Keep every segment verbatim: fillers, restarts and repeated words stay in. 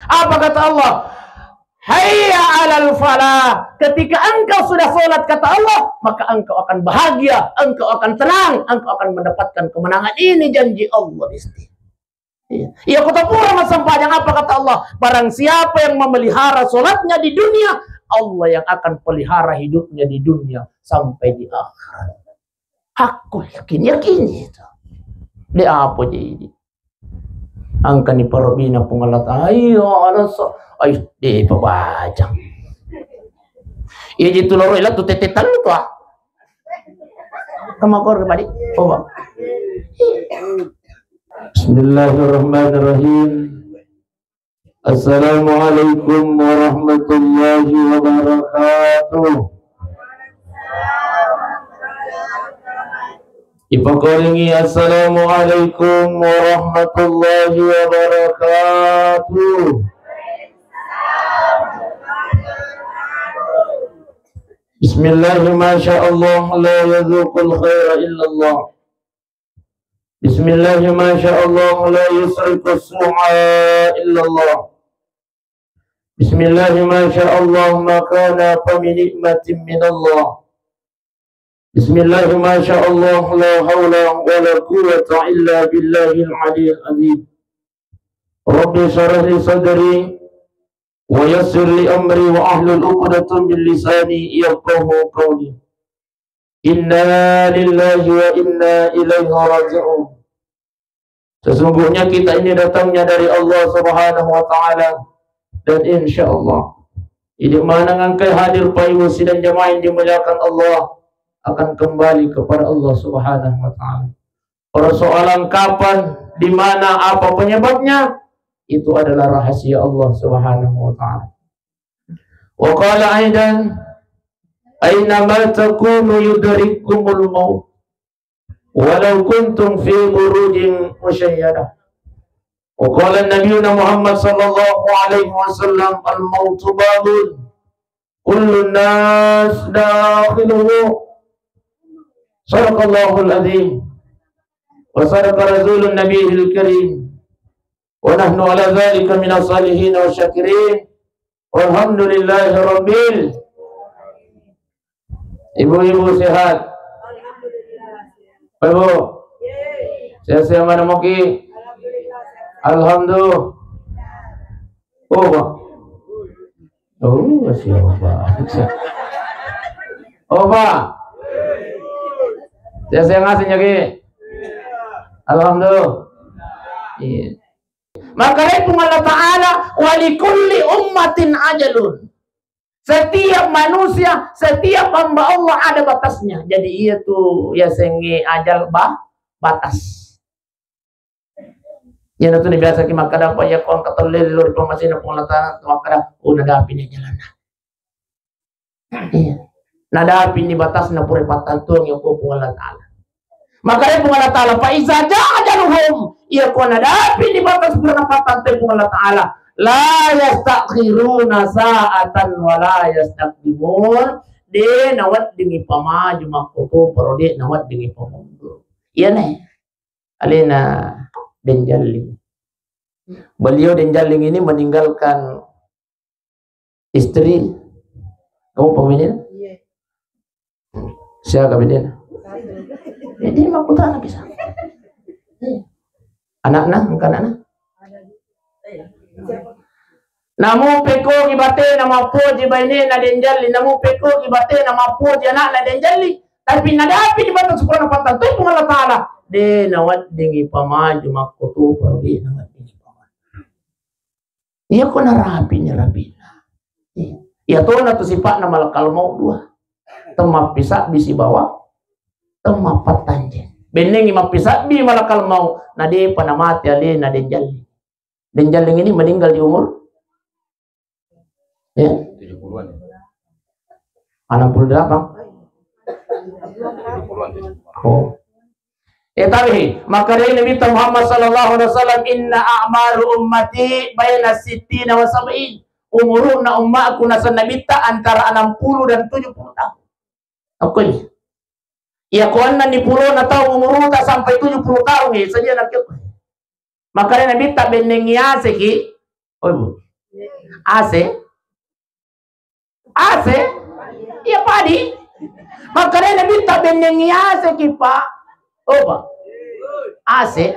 Apa kata Allah? "Hayya 'alal falah." Ketika engkau sudah sholat, kata Allah, maka engkau akan bahagia, engkau akan tenang, engkau akan mendapatkan kemenangan. Ini janji Allah, Gusti. Iya. Iya, kota pura massempajang, apa kata Allah? Barang siapa yang memelihara sholatnya di dunia, Allah yang akan pelihara hidupnya di dunia sampai di akhirat. Hakku yakin, yakin itu. De apa jadi? Engkani parobina Puang Allah Ta'ala. Ayo, alasan. Ayo, de pabajang. Iya, jitu loro ila tu tete talu tu, ah. Kamakor kembali. Coba. Bismillahirrahmanirrahim. Assalamualaikum warahmatullahi wabarakatuh. Ipakoringi, "Assalamualaikum warahmatullahi wabarakatuh." Bismillah, masya Allah, la yazuqul khaira illallah. Bismillah, masya Allah, la yasriqus su'a illallah. Bismillah, masya Allah, ma kana fa min ni'matin minallah. Bismillah, masya Allah, la haula wa la quwwata illa billahil aliyil azim. Rabbi syrah li sadri wa yassir li amri wa ahlul uqdatan min lisani yafqahu qawli. Inna lillahi wa inna ilaihi raji'un. Sesungguhnya kita ini datangnya dari Allah Subhanahu wa Ta'ala, dan insya Allah, idi mana ngangkai hadir paibu sidang jamaah yang dimuliakan Allah, akan kembali kepada Allah Subhanahu wa Ta'ala. Persoalan kapan, di mana, apa penyebabnya, itu adalah rahasia Allah Subhanahu wa Ta'ala. Wa qala aidan, "Aina ma takunu yudrikkumul maut, walau kuntum fi burujin musyayyada." Wa qala Nabiyuna Muhammad sallallahu alaihi wasallam, "Al-mautu babun, kullun nas dakhiluhu." Sadaqallahul azim. Wa sadaqa rasulun nabiyil karim. Wa nahnu ala dzalika minas salihin wa syakirin. Walhamdulillahi rabbil. Ibu-ibu sehat? Ibu? Sehat-sehat mana moki? Alhamdulillah. Oh, Pak. Oh, siapa? Oh, Pak. Sehat-sehat ngasih nyaki? Alhamdulillah. Iya. Makkedai Puang Allah Ta'ala, "Wa likulli ummatin ajalun." Setiap manusia, setiap hamba Allah ada batasnya. Jadi, iya tu yasengnge ajal ba-, batas. Iyana tu biasa ki makkeda, apa iya ko engka tellello ri pammasena Puang Allah Ta'ala, tu makkeda, "Oh, nadapi ni ajalanna." Iya. Nadapi ni batasna pura pattantuang iya ko Puang Allah Ta'ala. Makkedai Puang Allah Ta'ala, "Fa iza jaa ajaluhum," iya ko nadapi ni batas pura pattantuang Puang Allah Ta'ala, "La yastakhiruna sa'atan wa la yastaqdimun." De naweddingi pamaju makkutoparo, de naweddingi pamundur. Iyana alena Deng Jalling. Beliau Deng Jalling ini meninggalkan istri. Kamu pemilik? Iya. Siapa pemilik? Jadi makutana bisa. Anakna, bukan anakna? Namu pekkogi batena mappoji bainena Deng Jalling, namu pekkogi batena mappoji anakna Deng Jalling, tapi nadapi di batas pura pattantui Puang Allah Ta'ala, de naweddingi pamaju makkutoparo, de naweddingi pamaju. Iya ko narapi ni rapina. Iya. Iya tona tu sipa'na malakal maut dua. Temmappisabbi sibawa temmappattanje. Bennengi mappisabbi malakal maut, na depa namate alena Deng Jalling. Deng Jalling ini meninggal di umur, ya, tujuh puluhan. Enam puluh delapan. Tujuh puluhan, tujuh puluhan. Oh. Eh, tapi makkedai Nabitta Muhammad sallallahu alaihi wasallam, "Inna a'maru ummati baina sittina wa sab'in." Umuruna ummaku, naseng Nabitta, antara enam puluh dan tujuh puluh tahun. Oke. Iya ko enneng ni pulona taung umuruta sampai tujuh puluh taung, eh, saja nak. Makanya Nabitta bennengi aseki. Oh, Ibu. Ase? Ase? Iya padi. Makkedai Nabitta, bennengngi aseki, Pak. Oh, Pak. Ase?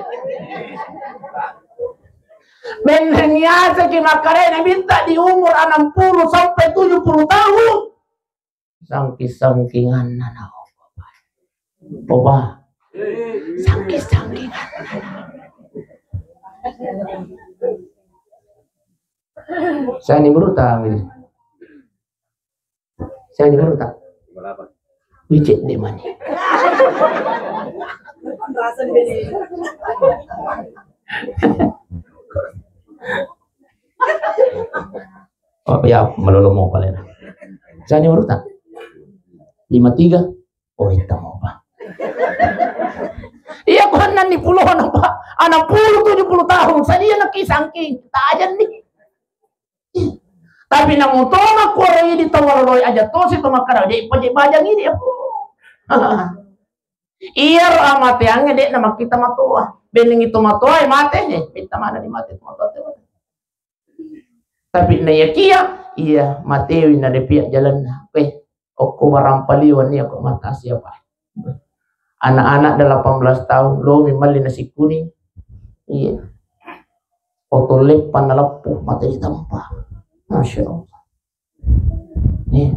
Bennengngi aseki, makkedai Nabitta, di umur enam puluh sampai tujuh puluh tahun. Sangking-sangkinganna na oba. Oba. Sangking-sangkinganna. Saya ni berutang ini. Saya ni berutang. Wicek de mani. Oh ya, melolo mau paling. Saya ni berutang. Lima tiga. Oh, hitam apa? Iya, ko enneng ni pulona, Pak. Enam puluh, tujuh puluh tahun. Sadia na ki sangking. Tajen ni. Tapi namu tona kuaro idi tau waloloi aja tosi to makkada, de' paje bajang idi, aku. Iyaro amateangnge de' namakkita matoa. Bennengngi to matoa, eh, mate, eh. Mitta mana di mate to matoa, te mate. Tapi naiyakia, iya, matewi na de' pia jalanna. Weh, okko barang paliwan ni, okko mata siapa? Anak-anak delapan belas tahun, lo mi malli nasi kuning. Iya. Oto leppa na leppu, mate ditampa. Masya Allah. Iya.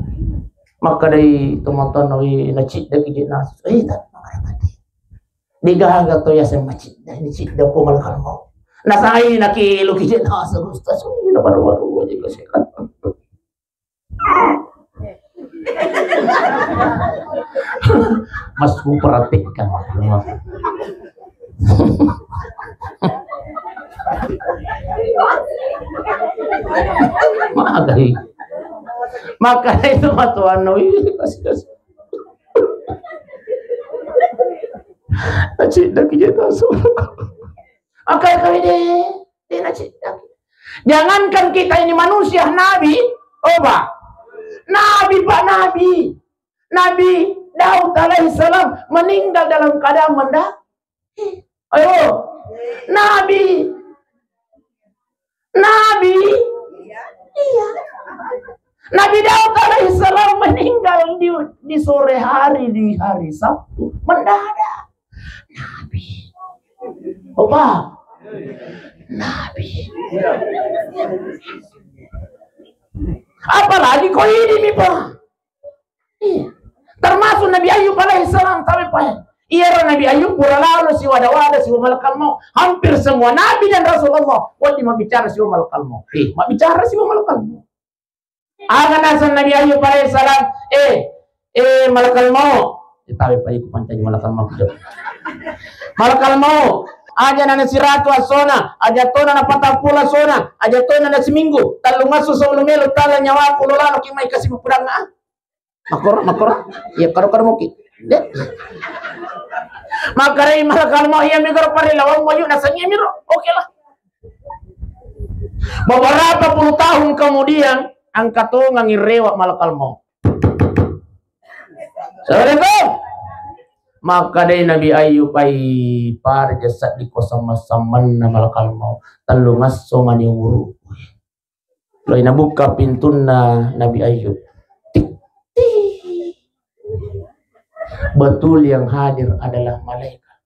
Makkadai tomatoanna, "Wi, naciddaki je nasu." Eh, tak, makkada mati. Degaga to yaseng macidda, ini cidda ko malakal mau. Nasai nakilu kije nasu, Ustaz. Wi, na baru-baru aja kesehatan. Mas, ku perhatikan. Magai. Magai itu matuan, ih, kasih, kasih. Aci, dah kerja kasih. Akal kami deh, dia nak cipta. Jangankan kita ini manusia, Nabi, oh, Pak. Nabi, Pak, Nabi. Nabi Daud alaihissalam meninggal dalam keadaan menda-, ayo, Nabi, Nabi, iya. Nabi Daud alaihissalam meninggal di, di sore hari, di hari Sabtu, mendadak. Nabi. Opa. Nabi. Apalagi ko ini mi, Pak. Iya. Termasuk Nabi Ayub alaihissalam, tapi, Pak. Iya, Nabi Ayub pura lalo siwada-wada siwa malakal maut. Hampir semua nabi dan Rasulullah wajib berbicara siwa malakal maut. Eh, berbicara siwa malakal maut. Aga naseng Nabi Ayub alaihissalam, eh, eh, malakal maut. Ditawe pa iku pancaji malakal maut. Malakal maut. Aja nana siratu asona, aja tona na patappulo asona, aja tona na siminggu. Tellungesso sebelum melo tala nyawaku lo lalo ki mai kasi pudang, ah. Makoro, makoro. Iya, karo-karo moki. De. Makkarai malakal maut, iya, migaro pare lawang moyu naseng iya miro. Oke lah. Beberapa puluh tahun kemudian, angka tongangi rewa malakal maut. Assalamualaikum. Makkedai Nabi Ayub, ai, pada jasa di kosong masammanna malakal maut. Tellungesso mani umuru. Loi nabukka pintunna Nabi Ayub. Tik, tik. Betul yang hadir adalah malaikat.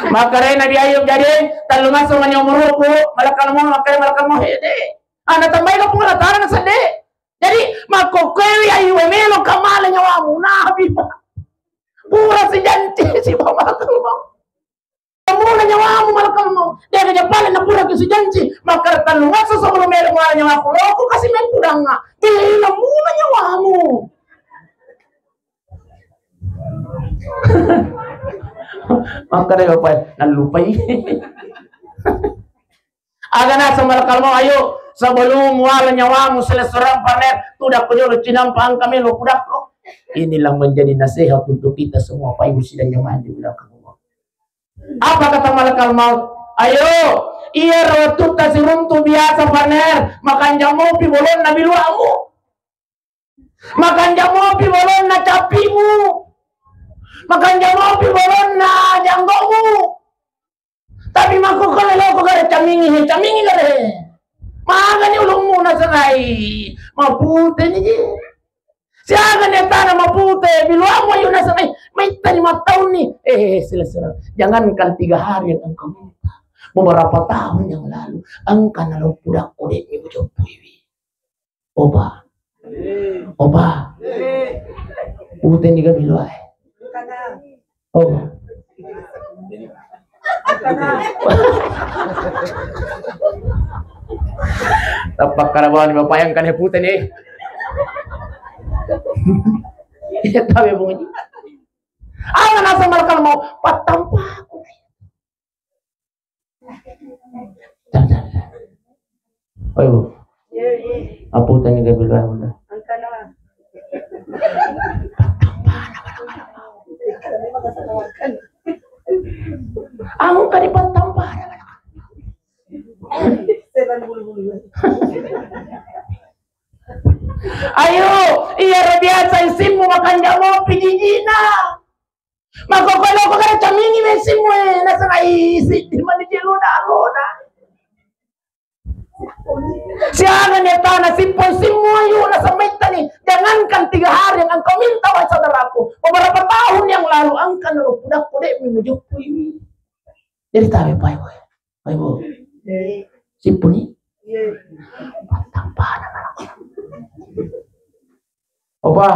Makkedai Nabi Ayub, jadi tellungesso mani umuruku, malakal maut, makkedai malakal maut, hede. Ana tambai ka Puang Allah Taala nasedde. Jadi, makkokkoewi Ayub, melo ka mala nyawamu, Nabi. Pura sijanci sibawa malakal maut. Mula nyawamu malakal maut. Dega japale na pura ki sijanci. Maka tellungesso sebelum melo mala nyawaku, loko kasi mai pudangnga. Dega mula nyawamu. Makkedai bapak, nallupai. Aga naseng malakal maut, ayo, sebelum muala nyawamu, selessurang parner, tudakko jolo cinampa, engka melo pudakko. Inilah menjadi nasihat untuk kita semua, Pak Ibu sidang jamaah di belakang Allah. Apa kata malakal maut? Ayo, iya ro tutta siruntu biasa parner, makanja mopi bolonna biluamu. Makanja mopi bolonna cappimu. Makanja mopi bolonna janggomu. Tapi makkokkoe loko gare camingi he, camingi gare he. Magani ulummu nasengai, maputeni ji. Siagani tana mapute, biluamu ayu nasengai, maittani mattaunni. Eh, sila-sila. Jangankan tiga hari yang engkau minta, beberapa tahun yang lalu, engka naloppu dakko de'mi kujoppuiwi. Opa. Opa. Puteni gabiluae. Oh. Tappa karabawani bapak yang kane puteni. Iya, tabe bunyi. Ana nasa malakal mau pattampa aku. Dah, dah, dah. Oi, Bu. Apu tani gabil lah, udah. Angka di pattampa. Ayo, iya biasa isimmu makan jamu pijijina. Makkokkoe lokko kada camingi messimmu e, nasengai siddi mani je loda-loda. Siaga ni tana simpo simmu ayu nasemmettani. Jangankan tiga hari yang engkau minta, wahai saudaraku, beberapa tahun yang lalu engka naro pudakko de'mi mujoppuiwi. Jadi tabe pai boy. Pai boy. Simponi. Pattampa na. Opa.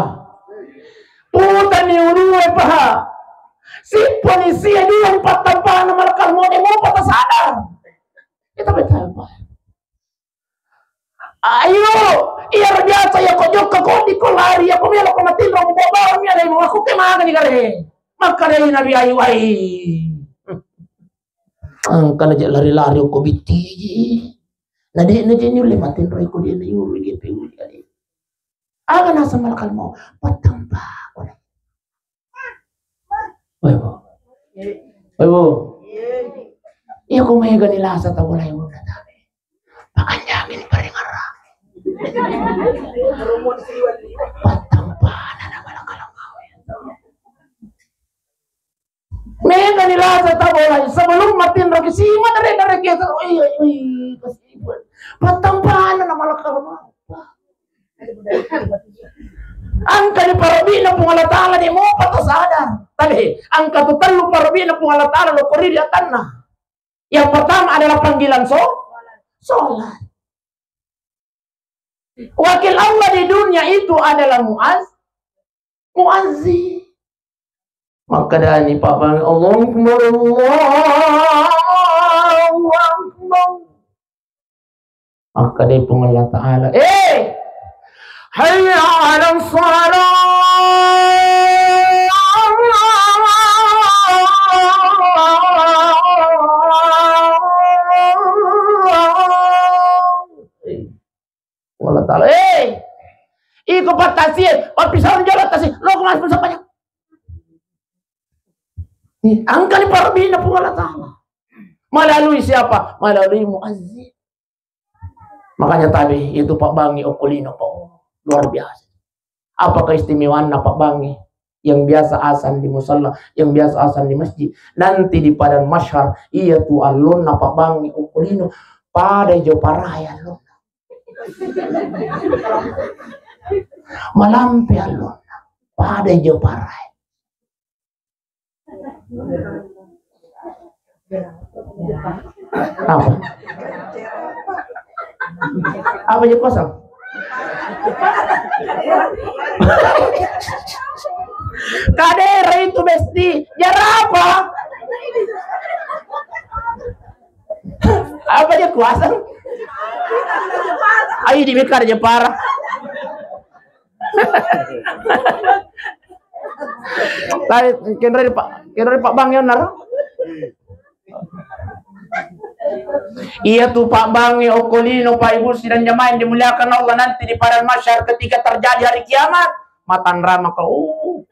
Putani ulue paha. Sipponi sia dua pattampana malakal mode mopa tasada. Kita betul, Pak. Ayo, iya biasa ya ko jokka ko di ko lari ya ko melo ko matinro ko bawa mi ada yang aku ke mana ni kare. Maka dari Nabi ayu ai. Angka na je lari-lari ko biti. Na de na je nyulle matinro ko dia na yuru dia pe uli. Aga nasa malakal mau pattampa ko na. Woi, Bu. Woi, Bu. Iya, ko mega ni lasa tau bolai wona tabe. Pakanjami ni paringarang. Pattampa na malakal mau. Mega ni lasa tau bolai sebelum matinro ki sima dare-dare ki. Oh iya, iya, kasih. Pattampa na malakal mau. Angka ni parabina Puang Allah Ta'ala de mopa tasada. Tabe, angka tu tellu parabina Puang Allah Ta'ala lo kori di atanna. Yang pertama adalah panggilan so-, sholat. Wakil Allah di dunia itu adalah muaz-, muazzin. Maka dani Pak Bang, Allahu Akbar, Allahu Akbar. Makkeda Puang Allah Ta'ala, "Eh, hayya 'alas shalah." Puang Allah Ta'ala, "Eh, iko pattasi, pappisau jolo tasi, lo ko mas pusapanya." Angkani parabina Puang Allah Ta'ala. Melalui siapa? Melalui muazzin. Makanya tabe itu Pak Bangi okko lino, Pak. Luar biasa. Apa keistimewaanna Pak Bangi? Yang biasa azan di musalla, yang biasa azan di masjid. Nanti di Padang Mahsyar, iya tu allonna Pak Bangi okko lino, pada jo parai allonna. Malampe allonna, pada jo parai. Apa? Apa je kosong? Kadera itu besti. Jarapa? Apa je kuasa? Ayo di Mekar je parah. Tapi kenroi Pak, kenroi Pak Bang ya, naro? Iya tu Pak Bang ya, okko lino, Pak Ibu sidang jamaah yang dimuliakan Allah, nanti di padang mahsyar ketika terjadi hari kiamat, matanrama kau, oh,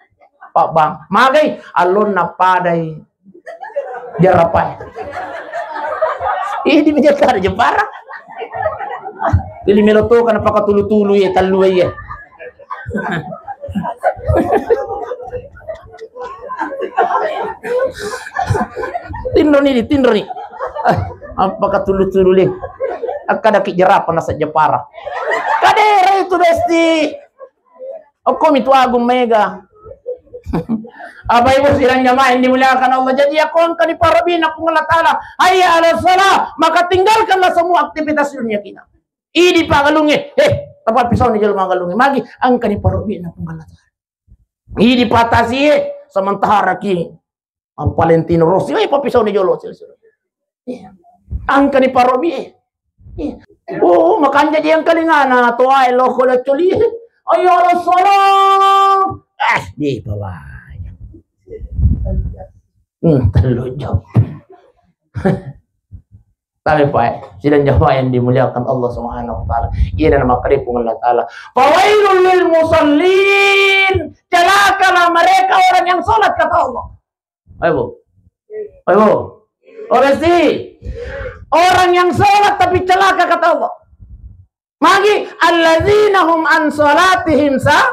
Pak Bang. Magai allonna padai jarapai. Ih, di meja kada jepara. Pilih melo to kana pakatulu-tulu ya, tallu ya. Tinro ni, tinro ni. Ah, apa katulu-tulu le? Akkadaki jerapah naseng jepara. Kadera itu, Besti. Okko mi tu agung mega. Apa Ibu sidang jamaah yang dimuliakan Allah. Jadi, aku engka ni parobina Puang Allah Ta'ala. Hayya ala salah. Maka tinggalkanlah semua aktivitas dunia kita. Idi pa galungnge. Eh, tapa pisau ni jolo magalungnge. Magi engka ni parobina Puang Allah Ta'ala. Idi pa tasie. Sementara ki Valentino Rossi, eh, pappisau ni jolo, sila, sila. Iya. Engka ni parobi, eh. Iya. Oh, makanja je engka lingana, toae loko le coli. Ayo, salam. Eh, di bawah. Hmm, tellu jam. Tapi, Pak, sidang jamaah yang dimuliakan Allah Subhanahu wa Ta'ala. Iya, dan maka Puang Allah Ta'ala. Fawailul lil musallin. Celakalah mereka orang yang sholat, kata Allah. Ayo, Bu. Ayo, Bu. Oh, Besti. Orang yang sholat tapi celaka, kata Allah. Magi, alladzina hum an sholatihim sa-,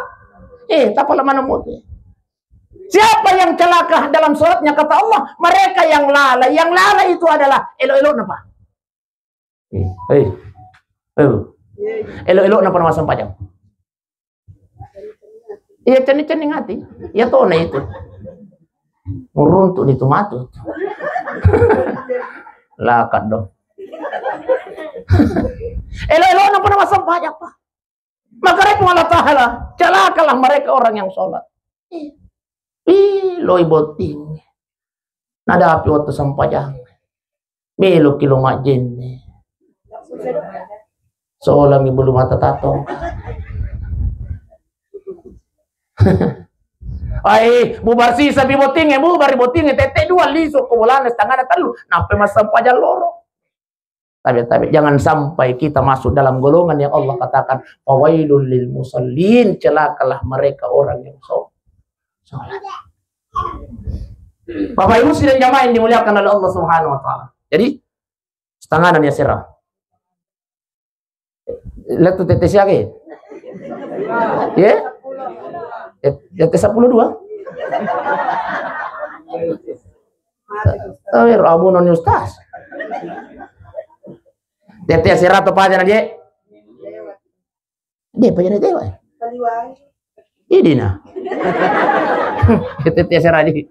eh, tapa lamana muti. Siapa yang celaka dalam sholatnya, kata Allah? Mereka yang lalai. Yang lalai itu adalah elo-elo napa? Eh, eh. Ayo. Elo-elo napa nama sempajang? Iya, cenning-cenning ati. Iya, tona itu. Muruntu ni tu matu. Lakat dong. Elo-elo napa nama sempajang, Pak? Maka Puang Allah Ta'ala, celakalah mereka orang yang sholat. Ih, loi botting. Nadapi waktu sempajang. Melo ki lo majjenne. Solangi bulu mata tato. Ai, bubar sisa pi bottingnge, bubar bottingnge, tette dua lisu ko bolana setengah tellu, nappa massempajang loro. Tabe-tabe, jangan sampai kita masuk dalam golongan yang Allah katakan, "Fawailul lil musallin," celakalah mereka orang yang so-, sholat. Bapak Ibu sidang jamaah yang dimuliakan oleh Allah Subhanahu wa Ta'ala. Jadi, setengah dan yasira. Lihat tuh tete siage. Ya? Tete sepuluh dua. Tapi Rabu non Ustaz. Tete seratus paja na, Dek. Dia paja na dewa. Idina. Tete seratus.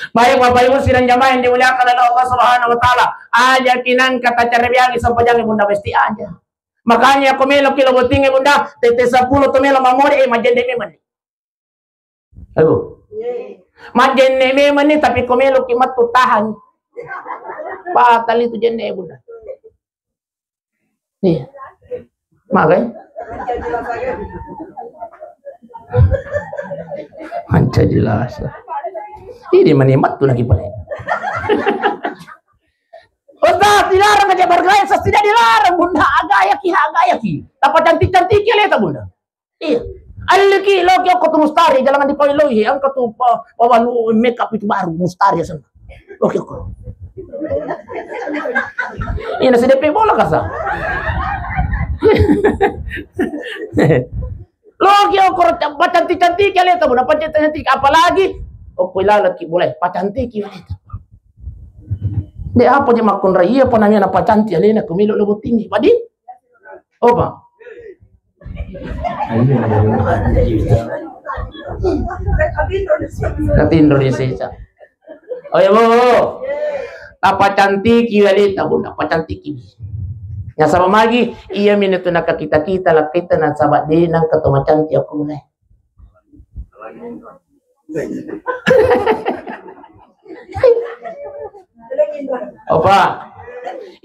Baik, Bapak Ibu sidang jamaah yang dimuliakan oleh Allah Subhanahu wa Ta'ala. Aja kinang kata cara biang, sampajang Bunda, pasti aja. Makanya aku melo ki lo bottingnge, Bunda, tete sepuluh tu melo mamode, eh, majende memang. Aduh. Majenne memang ni, tapi ko melo ki mattu tahan. Patali tu jenne, Bunda. Iya. Magai? Manca jelas. Ini mani mattu lagi pale. Ustaz, dilarang aja bergaya, Ustaz, tidak dilarang, Bunda. Agayaki, agayaki. Tapa cantik-cantik ya leta, Bunda. Iya. Alliki, loki okko tu mustari, jangan dipaloi-loi, engka tu pa-, pawalu makeup itu baru mustari ya sana. Loki okko. Iya, nasi D P bola kasa. Loki okko, pacantik-cantik ya leta, Bunda, pacantik-cantik, apalagi okko ilalaki boleh, pacantik ya leta. De apa je makkunrai, iya apa namanya pacantik alena, kumilo lo bottingngi. Padi? Opa. Tapi Indonesia. Oh ya, Bu. Tapacantiki aleta, Bunda, pacantiki. Nasaba magi, iya minatu nakakita-kita lakkaitta nasaba de nangka to macantik aku mulai. Opa,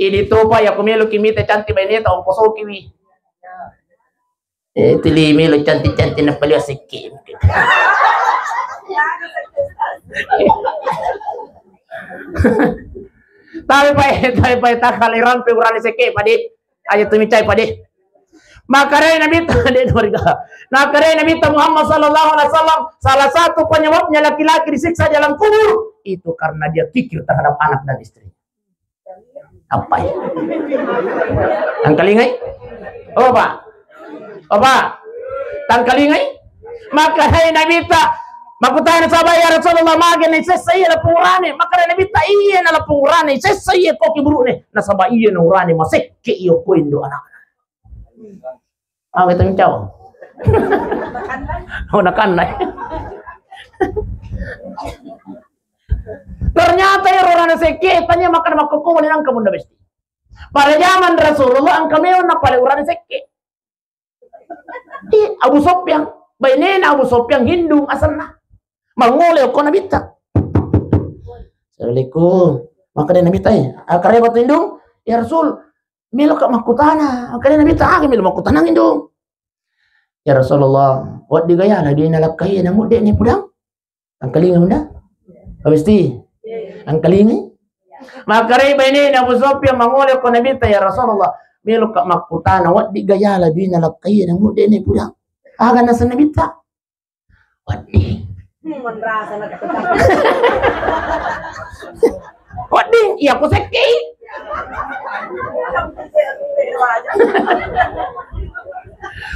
idi topa ya, ku meloki mita cantik baineta, ongkosokiwi. Eh, tuli melo cantik-cantik na paliwa sekke. Tapi pae, tapi pae takale rampe urane sekke, pade. Aja tumi cai, pade. Makare Nabi ta-, de, warga. Makare Nabi ta Muhammad sallallahu alaihi wasallam, salah satu penyebabnya laki-laki disiksa dalam kubur itu karena dia kikir terhadap anak dan istri. Apa ya? Tangkalingai? Oh, Pak. Oh, Pak. Tangkalingai? Makare Nabi ta, Makkutana sahabat, "Ya Rasulullah, magi na isessa iya lapong urane?" Makkeda Nabitta, "Iya na lapong urane isessa iya ko ki burune, nasaba iya na urane masekke iyo ko indo anakna." Ah, betul cau. Oh, nakanna. Ternyata ero urane sekke, tania makkeda makkokko wali nangka Bunda Besti. Pada zaman Rasulullah engka mewa na pale urane sekke. Di Abu Sofyan, bainena Abu Sofyan Hindung asenna. Mangole okko Nabitta. Assalamualaikum. Makkeda Nabitta, eh, "Akkareba tu Hindung?" "Ya Rasul, meloka makkutana." Makkeda Nabitta, "Aga melo makkutana Hindung?" "Ya Rasulullah, waddi gaya la dina lakkai na mudde ni pudang?" Engkalinga Bunda? Pabesti? Engkalingai? Makkareba ini Abu Sofyan mangole ko Nabitta, "Ya Rasulullah, meloka makkutana, waddi gaya la dina lakkai na mudde ni pudang?" Aga naseng Nabitta? "Waddi." "Waddi, iya ku sekkei."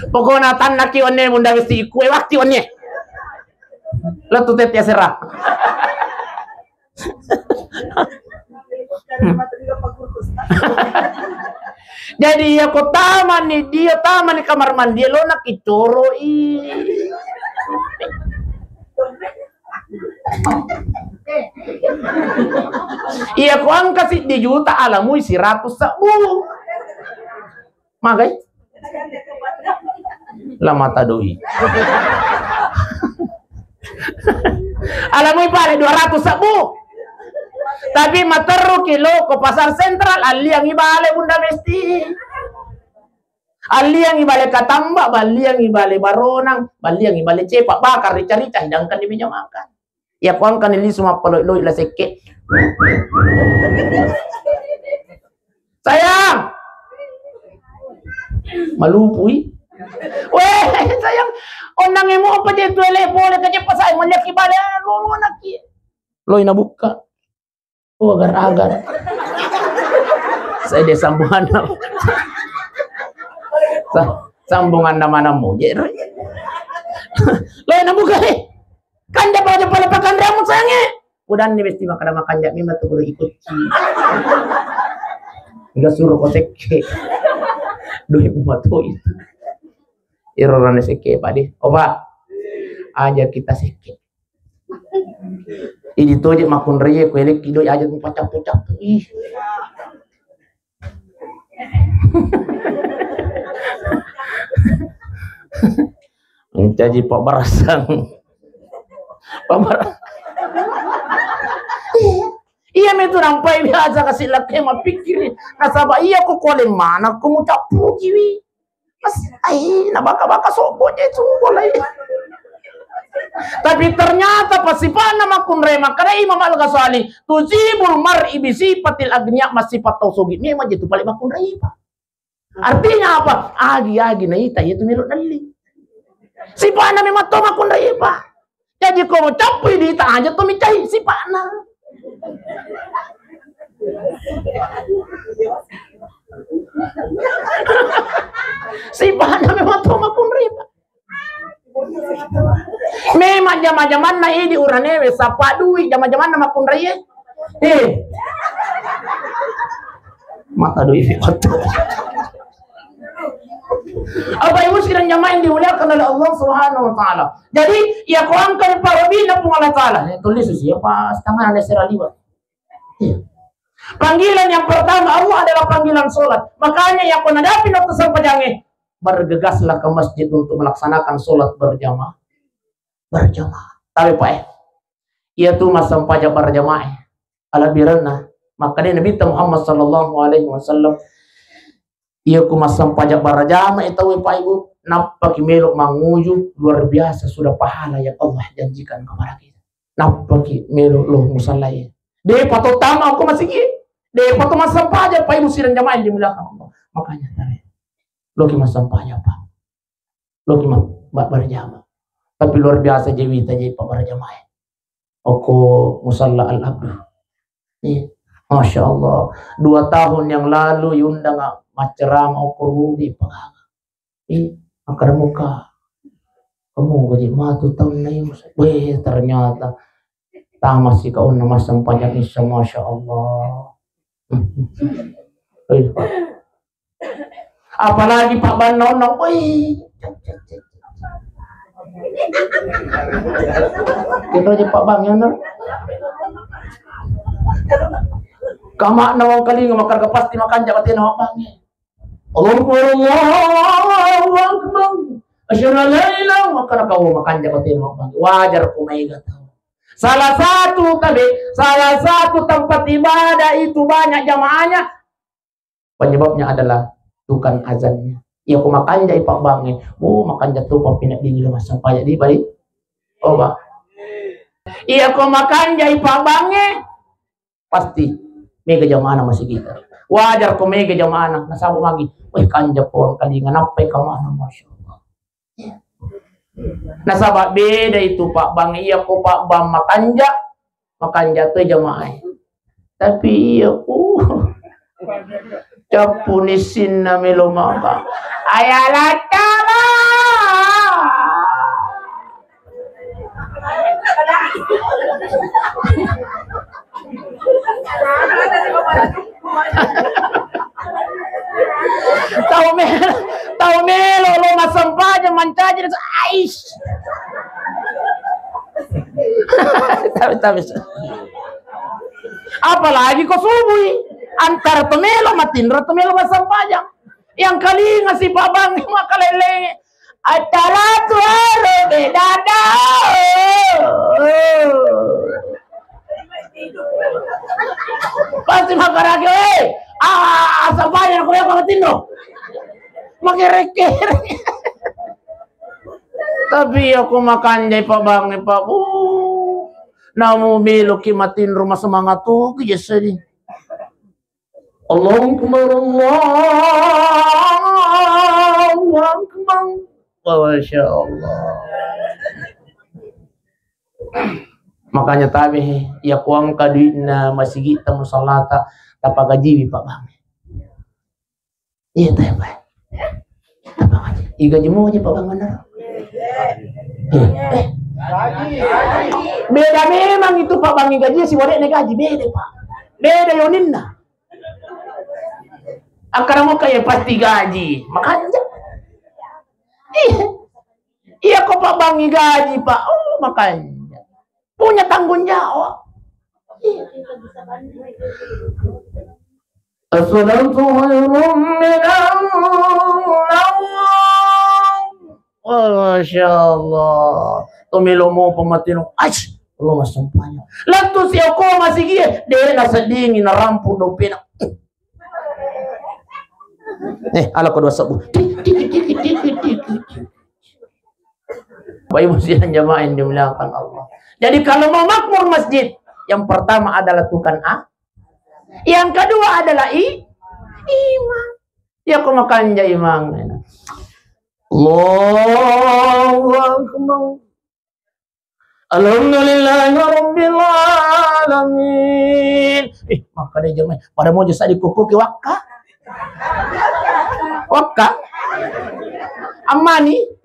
Pokona tannaki onne Bunda Besti, ku ewakki onne. Lettu tette asera. Jadi iya ko tamani dia, tamani kamar mandi, lo nakicoroi. Iya ko angka siddi juta, alamui siratus sebbu. Magai? La mata doi. Alamui pale dua ratus sebbu. Tapi materru ki lo ko Pasar Sentral, alliangi bale Bunda Besti. Alliangi bale Katamba, balliangi bale Baronang, balliangi bale Cepa, bakar rica-rica, hidangkan di meja makan. Iya ko angkani lisu mappaloi-loi la sekke. "Sayang." Malupui. "Weh, sayang, onnang emo apa je tuele pole ke cepa saya melihat ki bale anu anakki." Loi nabukka. Oh, agar-agar. Saya dia sambungan. Sa-, sambungan nama-nama je. Loi nabukka, eh. Kanja pada pala pakanreamu, sayang, eh. Udanni Besti makkeda, "Makanja memang tu kudu ikut." Enggak suruh ko sekke. Duit mato itu. Iro rane sekke, Pak, deh. Oh, Pak. Aja kita sekke. Idi toje makkunraie ko elekki doi aja mupacappu-cappu. Ih. Mencaji pabbarasang. Pabbar-, iya, iya metu nampai biasa kasi lakke mapikkiri. Nasaba iya ko kuale mana ko mucappukiwi. Mas, ai, nabaka-baka sobo je subo lai. Tapi ternyata pasipana makkunrai makkeda Imam Al-Ghazali, "Tusibul mar'i bisifatil agniya", masipat tau sogi memang je tu pale makkunrai, Pak. Artinya apa? Agi-agi naita, iya tu melo dalli. Sipa'na memang to makkunrai, Pak. Jadi ko macappui dita aja to micai sipa'na. Sipa'na memang to makkunrai, Pak. Memang jama-jamanna idi uranewe, sapa dui jama-jamanna makkunraie. Eh. Mata dui fi mata. Apa ibu sidang jamaah yang dimuliakan oleh Allah Subhanahu wa Ta'ala. Jadi, ya ko angkani parobina Puang Allah Ta'ala. Ya, tulis siapa setengah ada seraliwa. Iya. Panggilan yang pertama Allah adalah panggilan sholat. Makanya ya ko nadapi waktu sempajange, bergegaslah ke masjid untuk melaksanakan sholat berjamaah. Berjamaah. Tapi Pak, eh, iya tu massempajang berjamaah, eh. Alabbiranna, makkeda Nabitta Muhammad sallallahu alaihi wasallam, iya ku massempajang berjamaah, eh, tau, eh, Pak Ibu, nappaki melo manguju, luar biasa sudah pahala yang Allah janjikan kepada kita. Nappaki melo lo musallae. Depa to tama ko masigi. Depa to massempajang, Pak Ibu sidang jamaah yang dimuliakan Allah. Makanya tare. Loki massempajang, Pak. Loki ma-, ma-, berjamaah. Tapi luar biasa je wita je pa berjamaah. Oko musalla Al Abdu. Iya. Masya Allah. Dua tahun yang lalu yundang macceramah oko rudi pagaga. Iya. Makkeda muka. Kamu gaji matu taunna iya, Mas. Weh, ternyata tamasi kaunna massempajang isya, Masya Allah. Eh. Apalagi Pak Bang nonno, woi. Kita aja Pak Bang ya, no? Kama nawang kalinga makarga pasti makanja batena Pak Bang. Allahu Akbar, Allahu Akbar. Asyhadu an la ilaha illallah, maka kau makanja batena Pak Bang. Wajar ko maega tau. Salah satu tabe, salah satu tempat ibadah itu banyak jamaahnya, penyebabnya adalah tukang azannya. Iya ko makanjai Pak Bangnge, oh, makanja tu pappinadingi lo massempajang di balik. Oh, Pak. Iya ko makanjai Pak Bangnge, pasti mega jamaana masigi. Wajar ko mega jamaana, nasaba magi, weh, kanja pong kalinga, nappai kamana, Masya Allah. Nasaba beda itu Pak Bang, iya ko Pak Bang makanja, makanja tu jamaah. Tapi iya ku cappu nissinna melo maka. Ayalattama. Tau me-, tau melo lo massempajang mancaji, ais. Tapi, tapi, apalagi ko subui, antara to melo matinro, to melo massempajang. Yang kalinga si Pak Bang makalele. Atalatu aro bedada. Pasti makarake, eh. Ah, asal banyak aku yang kau tinro. Makere-kere. Tapi aku makanjai Pak Bang, Pak. Uh, namu belo ki matinro, masemangat tu ki jadi. Allahu Akbar, Allahu Akbar. Masya Allah. Makanya tabe, ya kuangka duitna masigi ta musallata, tapagajiwi Pak Bang. Iya, tabe, Pak. Tapagaji. Igaji moja Pak Bang, bener. Eh, eh. Beda memang itu Pak Bang, igaji si wadekna gaji, beda Pak. Beda yoninna. Akkada mokka ya pasti gaji, makanja. Iya. Iya ko Pak Bangngi gaji, Pak. Oh, makanja. Punya tanggung jawab. Iya. As-salatu khairum minan naum. Oh, Masya Allah. Tomelo mo pamatino. Ais, Allah massempajang. Lettu sioko masigie, de naseddingi narampu dompena. Eh, ala kedua sebbu. Tik, tik, tik. Bapak Ibu sidang jamaah yang dimuliakan Allah. Jadi kalau mau makmur masjid, yang pertama adalah tukang a-, yang kedua adalah i-, imam. Ya, ko makanja imam. Allahu Akbar. Alhamdulillahi rabbil alamin. Eh, makkeda jamaah, pada moja sadi kukuki wakka. Wakka. Ammani.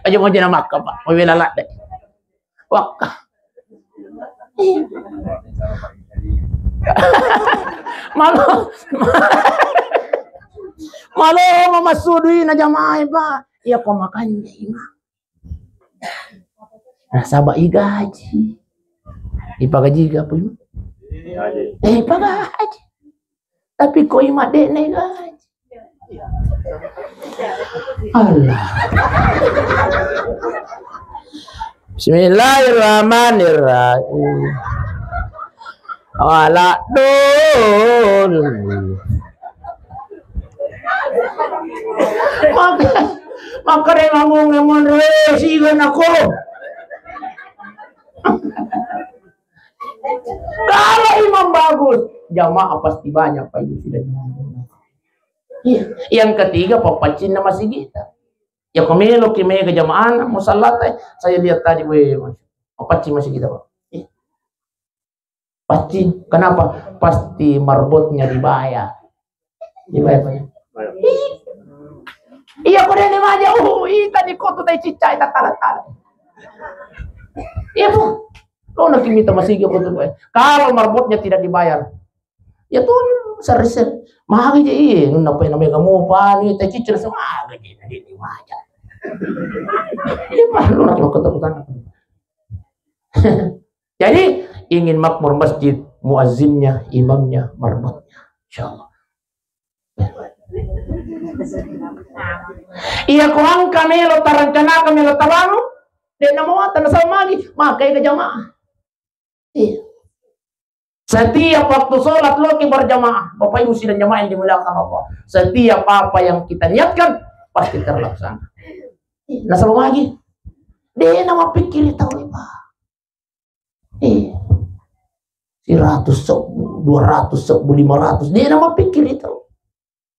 Aja moja na makka, Pak. Mau bela ladde. Wakka. Malo, malo mamassu duina jamaah, Pak. Iya ko makanja imam. Nasaba igaji. Ipagaji ga apa itu? Eh, ipagaji. Tapi ko imam de' naigaji. Allah. Bismillahirrahmanirrahim. Wala dun. Maka, maka de' mangung emun re siga nako. Kalau imam bagus, jamaah pasti banyak, Pak Ibu sidang. Iya. Yang ketiga, pappaccinna masigita. Ya, ko melo ki mega jamaahna, musallata, saya lihat tadi, weh, pappacci masigita, Pak. Iya. Pasti. Kenapa? Pasti marbotnya dibayar. Dibayar, Pak. Iya. Iya ko dene maja, uh, ita di kotu tai cicca, ita tala-tala. Iya, Bu. Lo nak mita masigi kotu, Bu. Kalau marbotnya tidak dibayar, ya tuh, sering-sering. Magi je, iya, nunna pa namanya kamu, pani, tai cicca, sama aja je, jadi maja. Iya, Pak, lo nak kota-kota. Jadi, ingin makmur masjid, muazzinnya, imamnya, marbotnya. Insyaallah. Iya, ko engka melo tarencanaka, melo tabangun, de' namuata nasaba magi, makai ke jamaah. Iya. Setiap waktu sholat loki berjamaah, Bapak Ibu sidang jamaah yang dimuliakan Allah. Setiap apa yang kita niatkan pasti terlaksana. Iya, nasaba magi, de' namappikkiri tau, Pak. Eh, seratus sebbu, dua ratus sebbu, lima ratus. De' namappikkiri tau.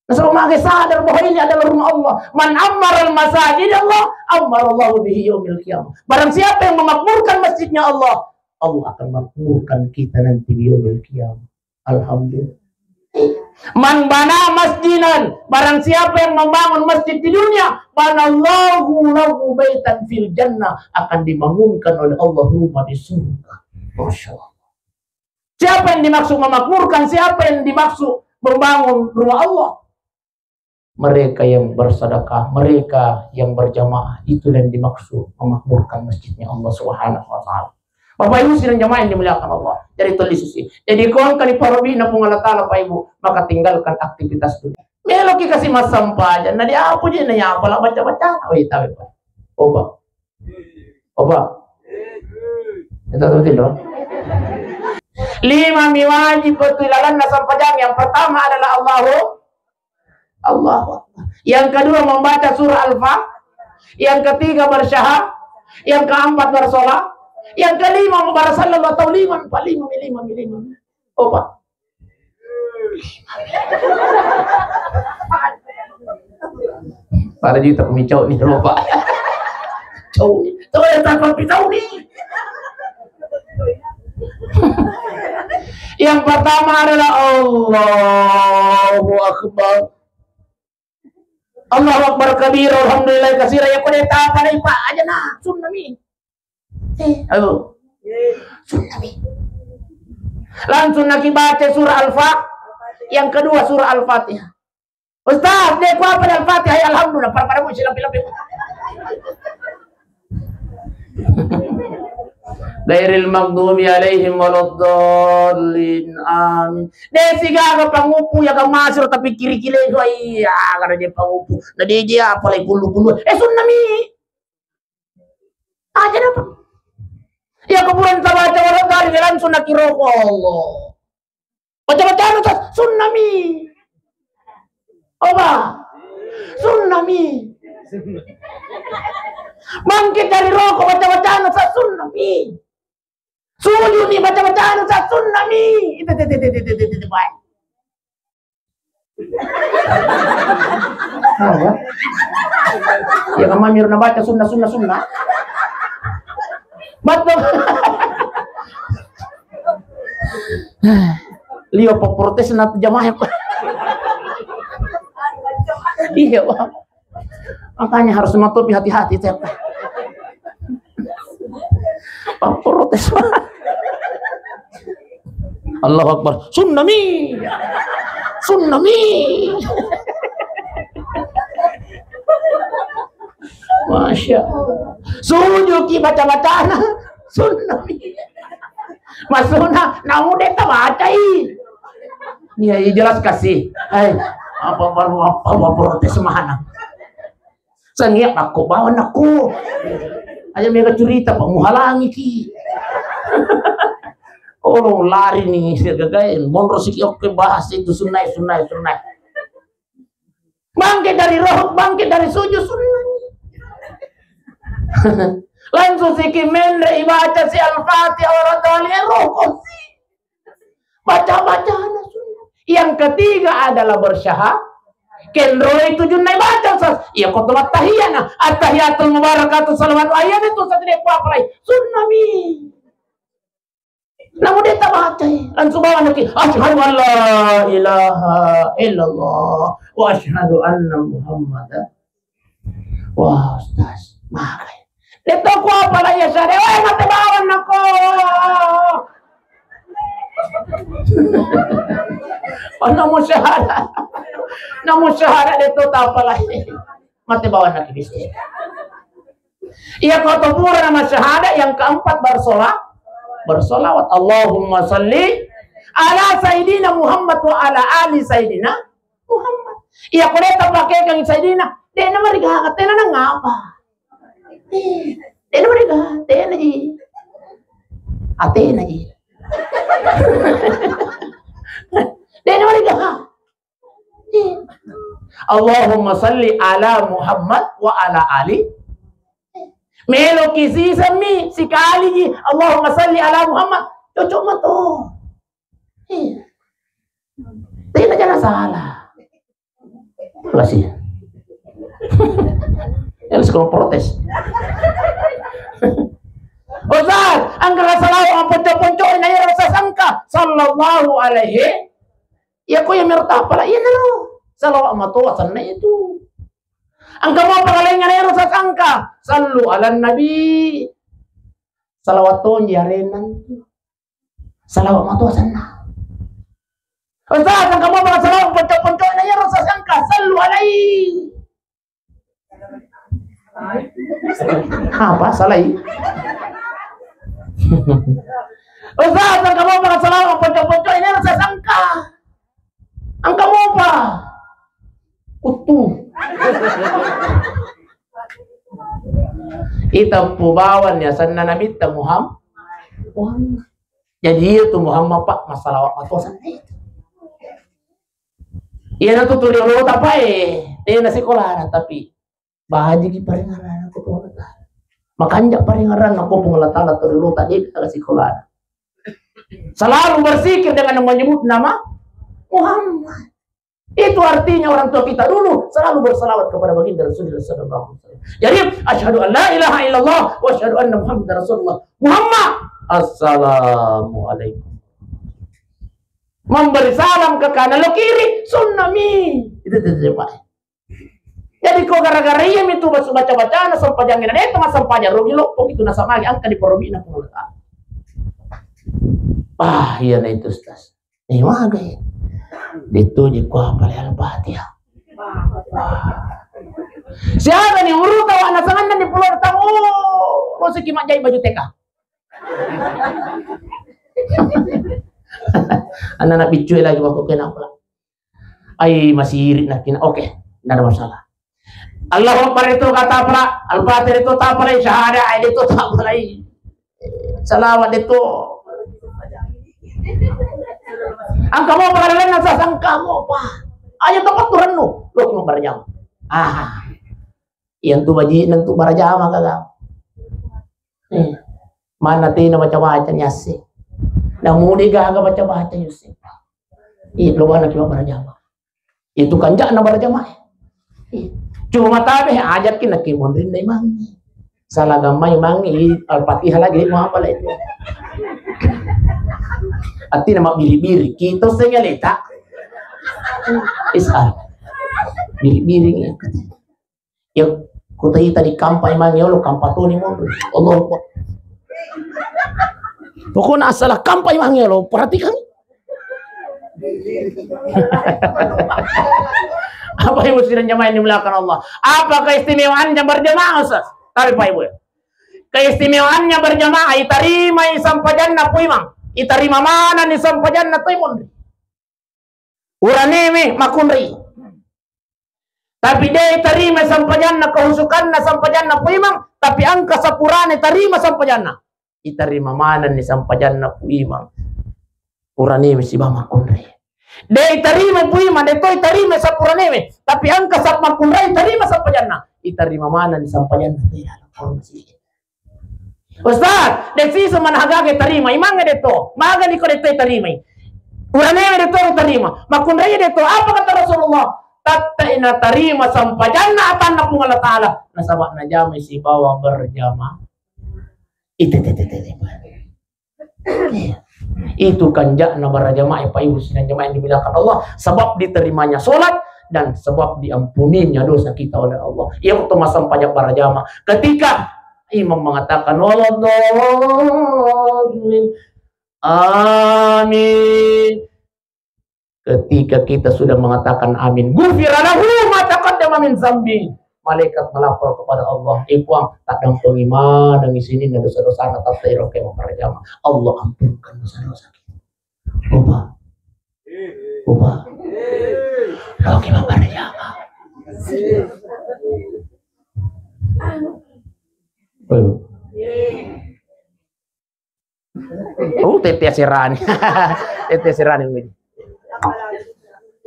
Nasaba magi sadar bahwa ini adalah rumah Allah. Man ammaral masajid Allah, ammarallahu bihi yaumil qiyamah. Barang siapa yang memakmurkan masjidnya Allah, Allah akan makmurkan kita nanti di yaumil qiyamah. Alhamdulillah. Man bana masjidan, barang siapa yang membangun masjid di dunia, banallahu lahu baitan fil jannah, akan dibangunkan oleh Allah rumah di surga. Masya Allah. Siapa yang dimaksud memakmurkan? Siapa yang dimaksud membangun rumah Allah? Mereka yang bersedekah, mereka yang berjamaah, itulah yang dimaksud memakmurkan masjidnya Allah Subhanahu wa Ta'ala. Bapak Ibu sidang jamaah yang dimuliakan Allah, jadi toli susi. Jadi, ko engka diparobina Puang Allah Ta'ala, Pak Ibu, maka tinggalkan aktivitas dunia. Meloki kasi massampajang, na dia apa je, na ya apa lah baca-baca. Oh, iya, tahu, Pak. Oba. Oba. Itu betul, dong. Lima mi wajib betul ilalanna sampajang. Yang pertama adalah Allahu Allahu Akbar. Yang kedua membaca surah Al-Fatihah. Yang ketiga bersyahadat. Yang keempat bersolat. Yang kelima membaca sallallahu atau lima, empat, lima, lima, lima. Opa. Pada juta pemicau nih, Bapak. Cau nih. Coba ya, tanpa pisau nih. Yang pertama adalah Allahu Akbar. Allahu Akbar kabir, alhamdulillah kasira, ya kode tapa dai, Pak, aja nah, sunnah mi. Eh, ayo. Sunnah mi. Langsung naki baca surah Al-Fatihah. Yang kedua surah Al-Fatihah. Ustaz, de' ku apa Al-Fatihah, ya alhamdulillah, pada-pada mu silapi-lapi. Ghairil maghdubi alaihim waladdallin. Amin. De' sigaga pangupu ya gamasir tapi kiri-kiri itu, iya, kada je pangupu. Na de' je apa lai kullu-kullu. Eh, sunnah mi. Aja dapat. Ya kuburan tabaca waladdallin langsung nakiroko Allah. Baca-bacana sa sunnah mi. Oba. Sunnah mi. Bangkit dari roko, baca-bacana sa sunnah mi. Sujud ni, baca-bacana sa sunnah mi. Itu, itu, itu, itu, itu, itu, baik. Apa? Ya, kan mami na baca sunnah, sunnah, sunnah. Betul. Lio, Pak, protes na jamaah, Pak. Iya, Pak. Makanya harus matopi hati-hati, Pak. Pak, protes, Pak. Allahu Akbar. Sunnah mi. Sunnah mi. Masya Allah. Sujud ki baca-bacana. Sunnah mi. Maksudna, namu de' tabacai. Iya, iya, jelas kasih. Eh, apa baru apa, apa protes mana? Sangia pakko bawang nakku. Aja mega curita, Pak, muhalangi ki. Oh, lari ni, sirgagai. Monro siki oke bahas itu sunnah, sunnah, sunnah. Bangkit dari roh, bangkit dari sujud, sunnah. Langsung siki menre ibaca si Al-Fatihah, orang tali roh kosi. Baca-baca na sunnah. Yang ketiga adalah bersyahadat. Kenroi tujunna ibaca, Ustaz. Iya, ko telat tahiyana. At-tahiyatul mubarakatuh salawat ayat itu, Ustaz, de' ku apa lai. Sunnah mi. Namu de' tabacai. Langsung bawa naki. Asyhadu an la ilaha illallah wa asyhadu anna Muhammadan. Wah, Ustaz, magai. Detto ku apa lagi ya, Ustaz? Weh, mate bawang nako. Oh, namu syahadat. Namu syahadat detto tak apa lagi. Mate bawang nako, Ustaz. Iya, ko to pura nama syahadat, yang keempat bersola-, bersolawat. Allahumma salli ala Sayyidina Muhammad wa ala ali Sayyidina Muhammad. Iya, ko de' tapake kang Sayyidina, de' namarigaga, tena nangapa. De' namarigaga, tena ji. Atena ji. De' namarigaga. Allahumma salli ala Muhammad wa ala ali. Meloki sisemmi sikali ji, Allahumma salli ala Muhammad. Cocok mato. Iya. Tidak ada salah. Makasih. Ya, harus kau protes. Ustaz, angka salawat ponco-ponco na ya rasa sangka. Sallallahu alaihi. Iya ko iya merta pala iya naro. Salawat matoa sanna itu. Angka mau pagalengan ero sasangka. Sallu ala nabi. Salawat tonji arenan. Salawat matoa sanna. Ustaz, angka mau paga salawat ponco-ponco na ero sasangka. Sallu alai. Apa? Salai? Ustaz, angka mau paga salawat ponco-ponco na ero sasangka. Angka mopa? Uttu. Ita pubawan ya sanna Nabitta Muham-, Muhammad. Jadi iya tu Muhammad, Pak, masalawat matoa sanna itu. Iya na tu tuli lo tapae, tena sekolah na, tapi bajiki paringaran ko Puang Allah Taala. Makanja paringaran ko Puang Allah Taala, tuli lo tadi kita sekolah. Selalu bersikir dengan menyebut nama Muhammad. Itu artinya orang tua kita dulu selalu bersalawat kepada baginda Rasulullah sallallahu alaihi wasallam. Jadi, asyhadu an la ilaha illallah wa asyhadu anna Muhammadar Rasulullah. Muhammad, assalamualaikum. Memberi salam ke kanan lo kiri, sunnah mi. Itu, itu, itu, Pak. Jadi, ko gara-gara iya mi tu basu baca-bacana sempajangnge na deta massempajang, rugi loppo itu nasaba magi angka di porobi'na Puang Allah Taala. Ah, iya na itu, Ustaz. Eh, magai. Detto je kua pale Al-Fatihah. Siaga ni umuru tawa na sanganna ni pulo tamu. Oh, lo siki majai baju T K. Anak-anak biccu lagi waktu kena pula. Ai, masiri nakina. Oke, ndak ada masalah. Allahu Akbar itu kata pala, Al-Fatihah itu tak pala, syahadat itu tak pala. Salawat itu. Angka mau pengadilan nasa sangka mau apa? Ayo tempat Tuhan nu. Lo cuma berjam. Ah. Yang tu baji, yang tu berjam kagak. Eh. Mana tena baca-baca ni asik. Namu de gaga baca-baca ni asik. Iya, lo bana cuma berjam. Itu kanja'na berjamaah. Cuma tabe ajakki nakki monrinna imangnge. Salah gammai imangnge, i Al-Fatihah lagi mau apa lagi itu. Artinya mak biri-biri, kita sengga leta. Isal. Biri-biri ni. Ya, kota ita di kampai imangnge, Allah kampa toni monri. Allah Akbar. Pokoknya asal kampai imangnge, Allah perhatikan. Apa ibu sidang jamaah yang dimuliakan Allah? Apa keistimewaannya berjamaah, Ustaz? Tapi Pak Ibu, keistimewaannya berjamaah, itarimai sampajanna Pu Imang, itarima manani sampajanna Pu Imang. Uraneme makunrai. Tapi de tarima sampajanna, kehusukanna sampajanna Pu Imang, tapi angka sapurane tarima sampajanna. Itarima manenni sampajanna Pu Imang. Uraneme siba makunrai. De tarima Pu Imang, de to tarima sapuranewe, tapi angka sap makunrai tarima sampajanna. Itarima manenni sampajanna. Ustaz, de sisa manahagage tarima, imangnge de to. Magani ko de to tarimai. Uranewe de to tarima. Makunrai de to. Apa kata Rasulullah? Tatta ina tarima sampajanna atanna Puang Allah Taala. Nasaba najamai sibawa berjamaah. Ite, te, te, te, te. Itu kanja'na berjamaah, Pak Ibu sidang jamaah yang dimuliakan Allah. Sebab diterimanya sholat, dan sebab diampuninya dosa kita oleh Allah. Iya, waktu massempajang berjamaah. Ketika imam mengatakan, "Waladdallin." Amin. Ketika kita sudah mengatakan amin, ghufira lahu ma taqaddama min zambi. Malaikat melapor kepada Allah, "Eh Puang, tak dampeng imana di sini na dosa-dosa na tatta iro ke berjamaah. Allah ampunkan dosa-dosa kita." Coba. Coba. Lo ke berjamaah. Oh. Oh, tete asirani. Tete asirani ini.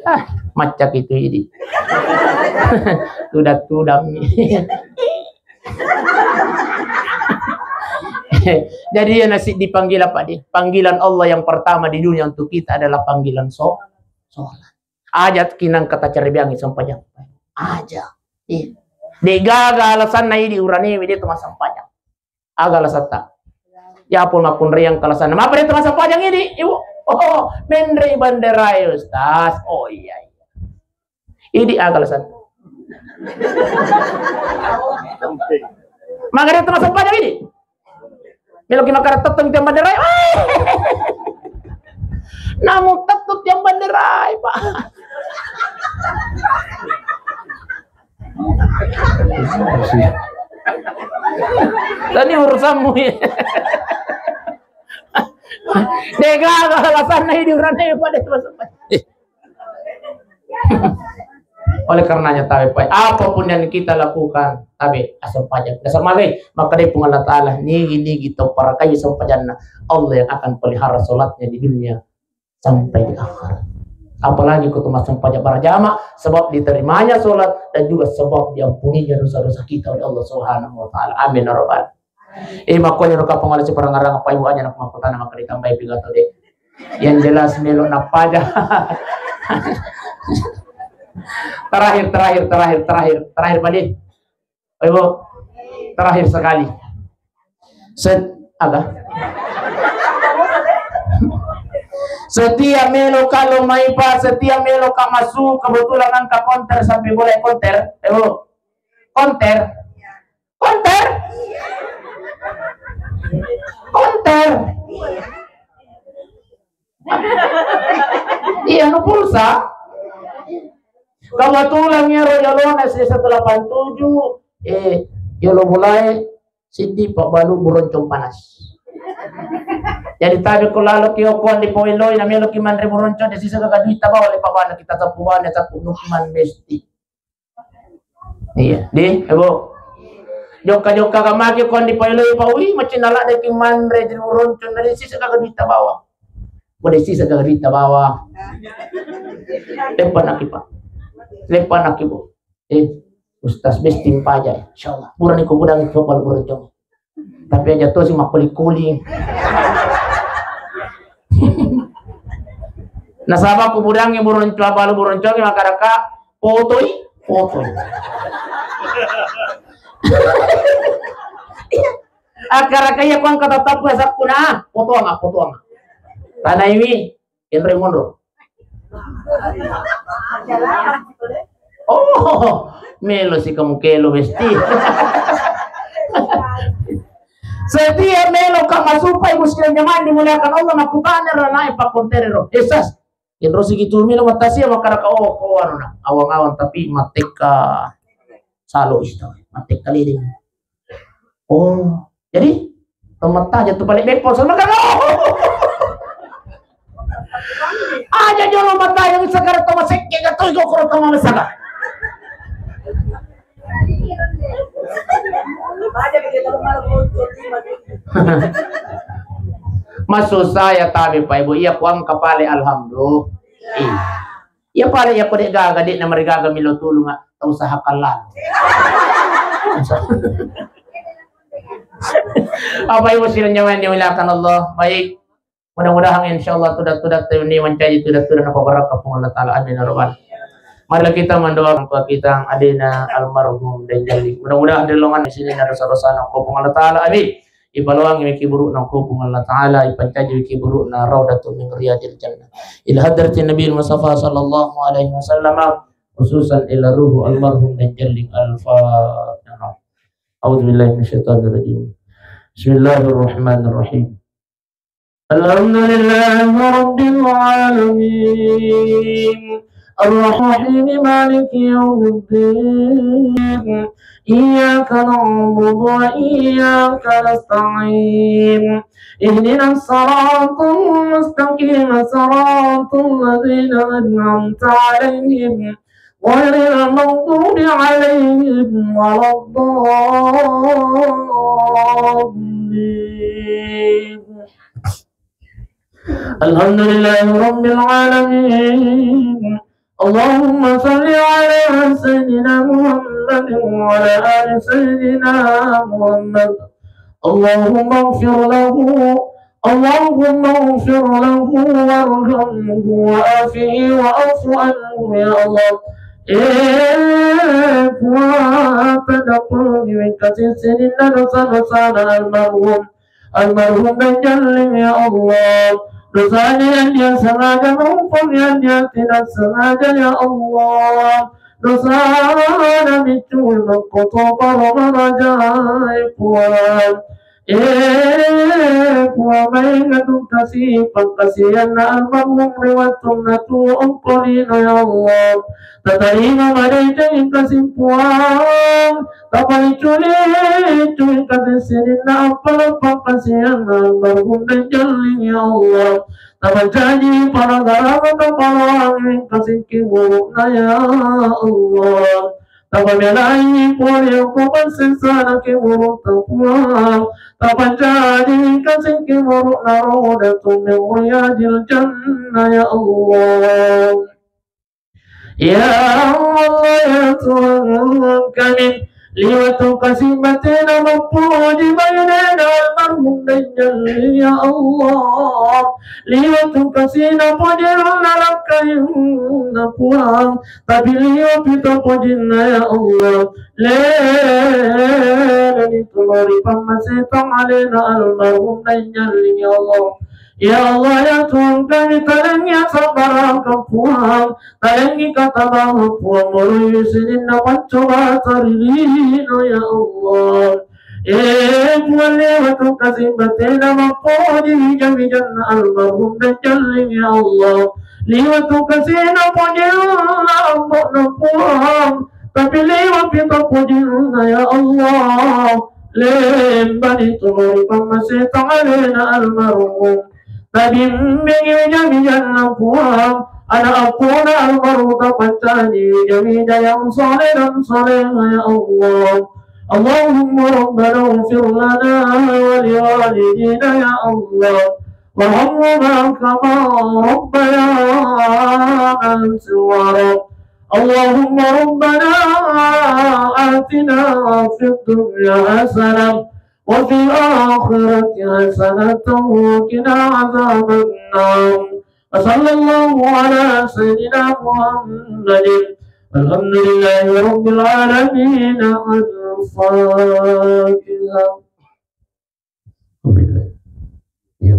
Ah, macak itu ini. Tudang-tudang. Jadi ya nasi dipanggil apa dia? Panggilan Allah yang pertama di dunia untuk kita adalah panggilan so-, sholat. Aja kinang kata cerebiangi sempajang. Aja. Iya. Degaga alasanna idi urane dia tu massempajang. Aga alasatta? Ya pun makkunraiang kalasanna. Mapa de' massempajang idi, Ibu? Oh, menrei banderae, Ustaz. Oh iya, iya. Idi aga alasanna? Maka de' massempajang idi. Meloki makkeda tettong tiang banderae. Namu tettong tiang banderae, Pak. Tadi urusanmu ya. Degaga alasanna idi urane pada itu. Oleh karenanya tabe pai, apapun yang kita lakukan, tabe asempajang. Dasar magai, maka dari Puang Allah Ta'ala, nigi-nigi tau parakai sempajanna, Allah yang akan pelihara sholatnya di dunia sampai di akhirat. Apalagi ko tu massempajang berjamaah, sebab diterimanya sholat dan juga sebab diampuninya dosa-dosa kita oleh Allah Subhanahu wa Ta'ala. Amin ya rabbal. Eh, makkuani ro kapang wala siparangarang apa ibu aja nak makkutana maka ditambahi pidato de'. Yang jelas melo nappaja. Terakhir, terakhir, terakhir, terakhir, terakhir, Pak Din. Oh, Ibu. Terakhir sekali. Set-, aga? Setiap melo kalau mai, Pak, setiap melo ka masuk, kebetulan angka konter sampai boleh konter. Ibu. Konter. Konter. Konter. Iya, nu pulsa. Kebetulan iyaro yolona S D satu delapan tujuh, eh, yolo bolae siddi pabbalu buroncong panas. Jadi tabe ko lalo ki okon di poiloi na melo ki manre buroncong de' sisa gaga duit tabawa le pabana kita sapu bana sapu Nukman Besti. Iya, di, Ibu. Jokka-jokka ka maki kon dipailoi pa, ui, macinna ladde ki manre di buroncong, na de' sisa gaga duit tabawa. Ko de' sisa gaga duit tabawa. Leppa naki, Pak. Leppa naki, Bu. Eh, Ustaz Besti mpaja, insyaallah. Purani ko budang itu balu buroncong. Tapi aja tosi makkoli-koli. Nasaba ku budangngi buroncong, balu buroncongngi makkaraka, potoi, potoi. Akkaraka iya kuang kata tapu sakkuna, potonga, potonga. Tanaiwi, enroi monro. Oh, melo si kamu kelo Besti. Setiap melo ka masupai muskil nyaman dimuliakan Allah, makkutana ro naik pakkontere ro. Esas. Inro sigi tu melo matasia makkaraka, oh, ko anu na. Awang-awang tapi mateka salo ista. Mateka lele. Oh, jadi tometta aja tu paling beppo sama kan. Aja jolo mata yang sekarang toma sekke gatoi gokoro toma mesaka. Maksud saya tabe Pak Ibu, iya kuang kapale alhamdulillah. Iya. Iya pale iya ko de' gaga de' namarigaga milo tulunga, tau usahakan lalo. Apa ibu sidang jamaah yang dimuliakan Allah? Baik. Mudah-mudahan insyaallah tudat-tudat ini menjadi tudat-tudat apa barakah Puang Allah Ta'ala. Amin ya rabbal. Marilah kita mendoakan kepada kita adina almarhum dan jali. Mudah-mudahan di longan di sini ada dosa-dosa na Puang Allah Ta'ala. Amin. Ipaloangi miki burukna Puang Allah Ta'ala, ipancaji miki burukna raudatun min riyadil jannah. Ila hadratin Nabi Mustafa sallallahu alaihi wasallam. khususan ila ruhu almarhum Danjalling. Al-Fatihah. A'udzubillahi minasyaitonirrajim. Bismillahirrahmanirrahim. Alhamdulillahi rabbil alamin. Arrahmanirrahim. Maliki yaumiddin. Iyyaka na'budu wa iyyaka nasta'in. Ihdinas siratal mustaqim. Siratal ladzina an'amta 'alaihim ghairil maghdubi 'alaihim waladdallin. Alhamdulillahi rabbil alamin. Allahumma salli ala sayyidina Muhammadin wa ala ali sayyidina Muhammad. Allahumma ighfir lahu, Allahumma ighfir lahu warhamhu wa afihi wa'fu anhu, ya Allah. Eh, Puang, pada pun wengkasi sininna dosa-dosana almarhum. Almarhum Danjalling, ya Allah. Dosanya yang dia sengaja maupun yang dia tidak sengaja, ya Allah. Dosana miccu makkotoparo marajae, Puang. Eh, Puang, maega tungkasi pangkasianna almarhum ri wettunna tuo engka lino, ya Allah. Tatarima madeceng engkasi, Puang. Tapaliccu-liccu engkasi sininna appala pangkasianna almarhum Danjalling, ya Allah. Tapancaji paragaraga, tapaloangi engkasi kiburukna, ya Allah. Tapabelai pole okko passessana kiburukta, Puang. Tapancaji engkasi kiburukna roda tumeng riyadil jannah, ya Allah. Ya Allah, ya Tuhan kami, liwatu kasi batena mappuji bainena almarhum Danjalling, ya Allah. Liwatu kasina pojinna lakkainna, Puang, tapi liwapi to pojinna, ya Allah. Leleni tulori pammaseta alena almarhum Danjalling, ya Allah. Ya Allah, ya Tuhan kami, talengi sabbaraka, Puang. Talengi katabawa, Puang, moloi sininna paccoba tarilino, ya Allah. Eh, Puang, liwatu kasi batena mappoji wija-wijanna almarhum Danjalling, ya Allah. Liwatu kasina pojinna ambo'na, Puang, tapi liwapi to pojinna, ya Allah. Lembani tulori pammaseta alena almarhum. Tabimbingi wija-wijanna, Puang, ana appona almarhum, tapancaji wija-wija yang saleh dan salehah, ya Allah. Allahumma rabbana ighfir lana wa liwalidina, ya Allah, warhamhuma kama rabbayana shighara. Allahumma rabbana atina fid dunya hasanah wa fil akhirati hasanatan wa qina adzabannar. Wa sallallahu ala sayyidina Muhammadin. Alhamdulillahi rabbil alamin. Al-Fatihah. Alhamdulillah. Ya.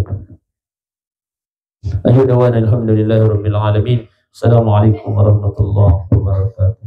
Akhir dawana alhamdulillahi rabbil alamin. Assalamualaikum warahmatullahi wabarakatuh.